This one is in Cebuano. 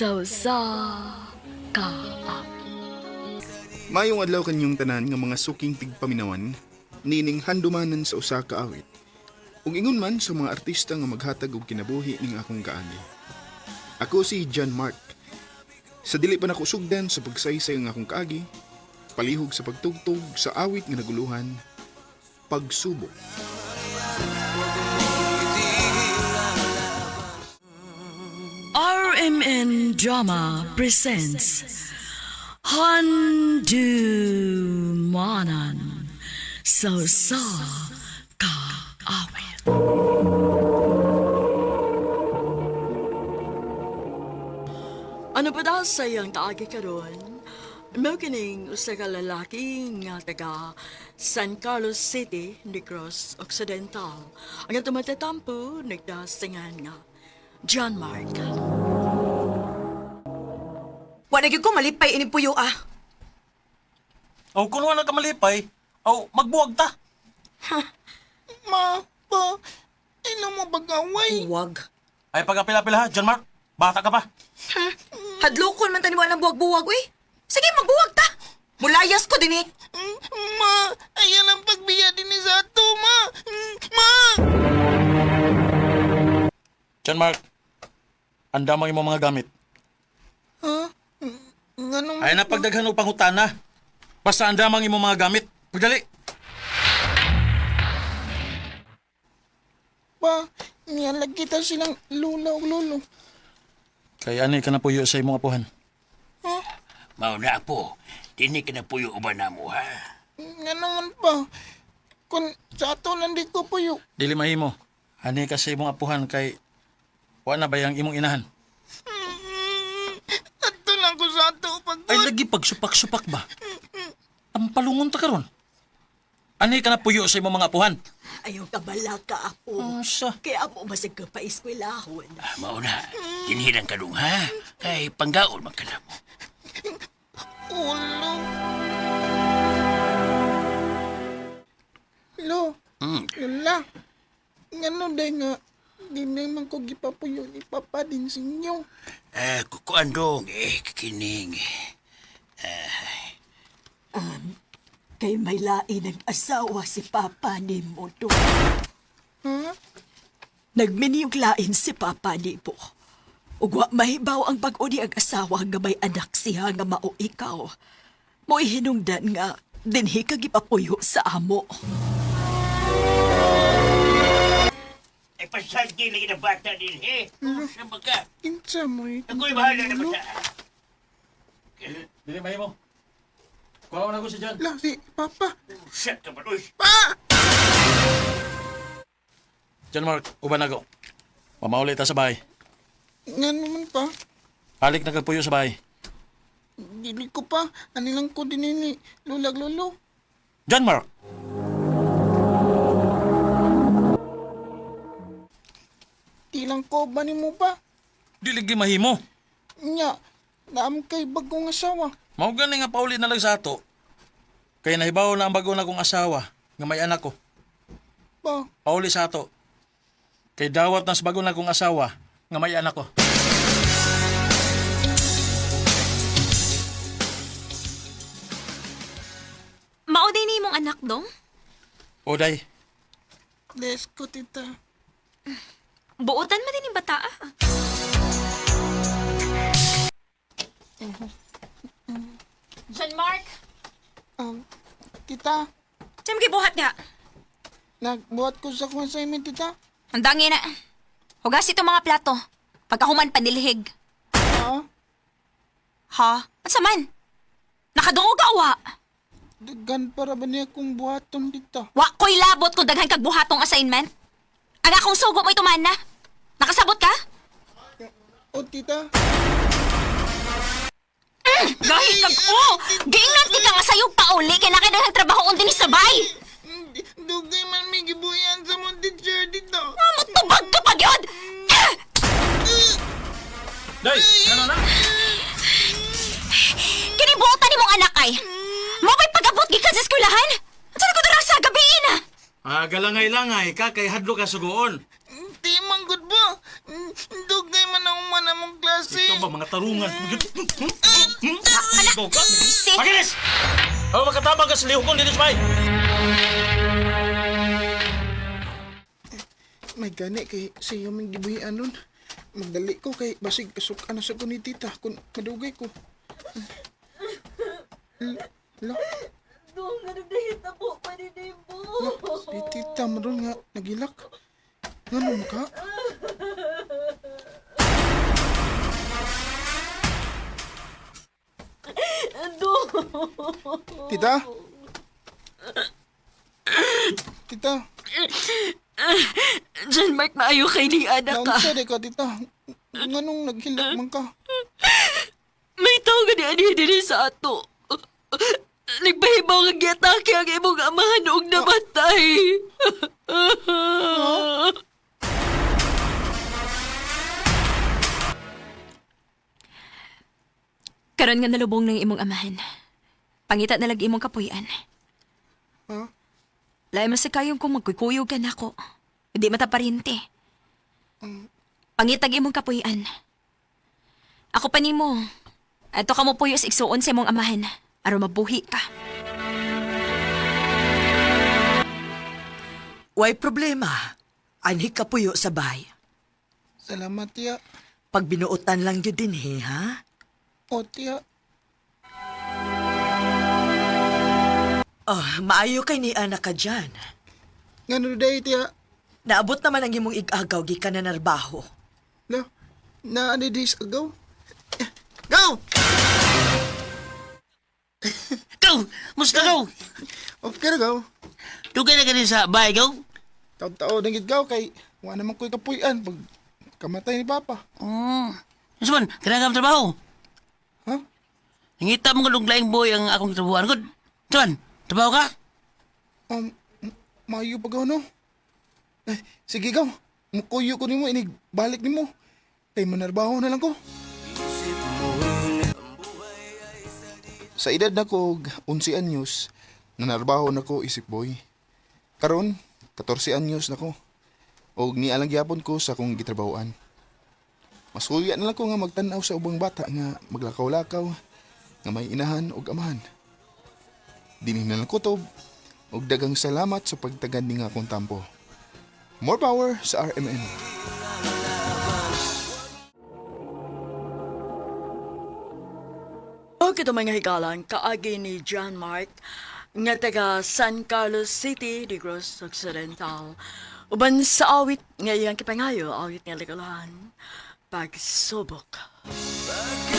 Sa usa ka awit. Mayong adlaw kanyong tanan nga mga suking tigpaminawan, nining handumanan sa usa ka awit. Ug ingon man sa mga artista nga maghatag og kinabuhi ning akong kaani. Ako si John Mark. Sa dili pa nako sugdan sa pagsaysay ang akong kaagi, palihog sa pagtugtog sa awit nga naguluhan, pagsubok. RMN Drama presents Handumanan sa usa ka awit. Ano pa daw sa iyang kaagi karon? Mao kining usa ka lalaki nga taga San Carlos City, Negros Occidental. Ang atong matatampo nagdasingan nga John Mark. Wa na gyud ko malipay ining puyo ah. Aw, kung wala ka malipay, aw, magbuwag ta. Ma, pa, ilo mo bagaway. Huwag. Ay, pagkapila-pila ha, John Mark. Bata ka pa. Hadlokon man taniwa ng buwag-buwag uy. Sige, magbuwag ta. Mulayas ko dinhi. Ma, ayan ang pagbiya din ni Sato, ma. Ma! John Mark, ang damang imong mga gamit. Ha? Nganong... Ay, napagdaghan og pangutana. Basta ang damang imong mga gamit. Pagdali. Pa, niyalag kita silang lula o lolo. Kay ani ka na puyo sa imong apuhan. Mao na po, dini ka na puyo uban na mo ha. Nga naman pa, kung sa ato lang di ko puyo. Dili mahimo. Ani ka sa imong apuhan kay wa na bayang imong inahan. Ato lang ko sa ato pag... Ay lagi pagsupak-supak ba? Ang palungon ta karon. Ani ka na puyo sa imong mga apuhan. Ayaw ka bala ka, apo. Unsa? Kaya mo masig ka pa eskwelahon. Ah, mao na, dinhi lang kadung ha. Kay panggaon man ka na mo. Ulo. Lo, Lola. Ngano day nga, di naman ko gipapuyo ni Papa din sa inyo. Eh, kukuan dong, eh, kikining. Kay may lain ang asawa si Papa ni mo to. Ha? Nagminiyog lain si Papa ni mo. Ug wa mahibaw ang bag-o ni ang asawa nga may anak siya nga mao ikaw. Mo'y hinungdan nga dinhi ka gipapuyo sa amo. Eh, pasanti lagi na bata din, eh. Sa baga, Kinsa mo eh. ako'y bahala na bata. Dili mahimo. Kuha na ko si John. La, si Papa. Sa ka man, uy. Pa! John Mark, uban ako. Mamauli ta sa bahay. Nga naman pa, Halik na kag puyo sa bahay. dili ko pa. Anilang ko din ni Lola Lolo. John Mark! Di lang ko ba ni mo pa? Dili gi mahimo. Nya, naam kay bagong asawa. Mao gani nga pauli na lang sa ato. Kay nahibaw na ang bago na kong asawa nga may anak ko. Pa, Pauli sa ato. Kay dawat na sa bago na kong asawa nga may anak ko. Mao din ni imong anak dong? Oday, bless ko tita. Buotan man din yung bata ah. John Mark, Tita, saan mo gibuhat nga? nagbuhat ko sa akong assignment, tita. Ang dangi na. Hugas itong mga plato. Pagkahuman panilhig. Ha? Ha? Unsa man? Nakadungog ka wa? Daghan para ba niya akong buhaton, tita? Wa ko'y labot kung daghan kag buhatong assignment. Ang akong sugo mo'y tuman na. Nakasabot ka? O, tita. Gahi kag oh! Giingnan ti ka nga sayo pauli kay nakadaghang trabaho undi ni sabay. Dugay man may gibuyan sa mong teacher, tita. Ah, Matubag ka pa gyud! Ah! Day, ano na? Kinibuotan ni mong anak ay. Mo ba'y pag-abot gikan sa eskwelahan? Unsa na ko dira sa gabi na? Ah, galangay-langay ka kay hadlo ka sugoon. Di man gud ba? Dugay man ang man among klase. Ikaw Ba, mga tarungan. Kana. Go ka. Bisi. Pakinis! Oh, makatabang ka sa lihokon dito sa bay. May gani kay siya may gibuhian nun. Magdali ko kay basig kasukan na sa ko ni tita kung madugay ko. La, Dong, anong nahitabo pa ni Nemo? la, si tita maron nga nagilak. Nganong ka? Dong! Tita? Tita, John Mark, maayo kay ni anak ka. naunsa di ka tita. Nganong naghilak man ka? May tao nga ni ani diri sa ato. Nagpahibaw nga giatake ang imong amahan og namatay. Karon nga nalubong ng imong amahan. Pangita na lang imong kapuy-an. Ha? Lain man sa kayong kung magkukuyog ka nako. Hindi mataparinte. Pangitag imong kapuy-an. Ako pa nimo. Ato ka mo puyo sa igsuon sa imong amahan. Aron mabuhi ka. Way problema. Anhi ka puyo sa bahay. Salamat tiya. Pag binuotan lang yun din, he, ha? O tiya. Oh, maayo kay ni anak ka dyan. Ngano day tiya? Naabot naman ang imong igagaw gikan na narbaho. La, na ani dis agaw? Eh, Go! Gaw! Musta gaw? Okay ra gaw. Dugay na gani sa bahay gaw? Taon-taon na gid gaw kay wa naman ko'y kapuy-an pag kamatay ni Papa. Hmm. Unsa man, kanang trabaho. Ha? Nangita mo nga laing boy ang akong trabahoan gud. Unsa man, trabaho ka? Um, maayo pa gaw no? Eh, sige gaw. Mukuyo ko nimo inig balik nimo. Kay manarbaho na lang ko. Sa edad na ko og 11 anyos, nanarbaho na ko isip boy. Karon, 14 anyos na ko. Og nialang gyapon ko sa akong gitrabahoan. Masuya na lang ko nga magtan-aw sa ubang bata nga maglakaw-lakaw, nga may inahan og amahan. Dinhi na lang kutob og daghang salamat sa pagtagad ni nga akong tampo. More power sa RMN. O kito mga higalan, kaagi ni John Mark, nga taga San Carlos City, Negros Occidental. Uban sa awit nga iyang kipangayo, awit nga likulahan, pagsubok. Pag